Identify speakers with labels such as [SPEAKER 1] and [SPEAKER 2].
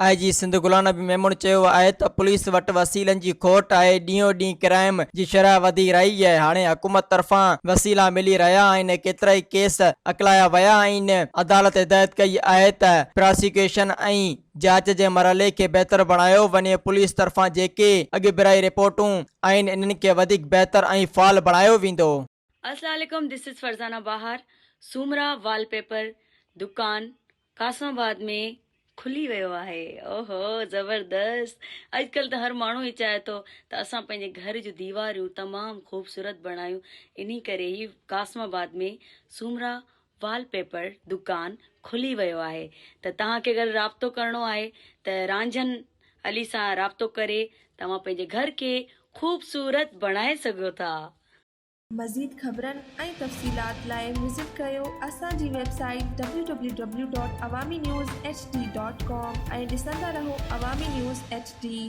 [SPEAKER 1] آء جي سنڌ غلام نبي ميمڻ چيو آهي ته پوليس وٽ وسيلن جي کوٽ آهي، ڏينهون ڏينهن ڪرائيم جي شرح وڌي رهي آهي، هاڻي حڪومت طرفان وسيلا ملي رهيا آهن، ڪيترائي ڪيس اڪلايا ويا آهن، عدالت هدايت ڪئي آهي ته پراسيڪيوشن ۽ جاچ جي مرحلي کي بهتر بڻايو وڃي، پوليس طرفان جيڪي اڳڀرائي رپورٽون آهن انهن کي وڌيڪ بهتر ۽ فعال بڻايو ويندو.
[SPEAKER 2] السلام عليڪم this is Farzana Bahar Soomra wallpaper دڪان قاسم آباد ۾ کلي ويو آهي اوهو زبردست اڄڪلهه ته هر ماڻهو ئي چاهي ٿو ته اسان پنهنجي گهر جون ديواريون تمام خوبصورت بڻايون انهي ڪري هي قاسم آباد ۾ سومرا وال پيپر دڪان کلي ويو آهي ته توهان کي اگر رابطو ڪرڻو آهي ته رانجهن علي سان رابطو ڪري توهان پنهنجي گهر کي خوبصورت بڻائي سگهو ٿا.
[SPEAKER 3] مزيد خبرن ۽ تفصيلات لاء وزٽ ڪريو اسان جي website W W W dot Awami news H D dot com ۽ ڏسندا رهو عوامي نيوز ايڇ ڊي.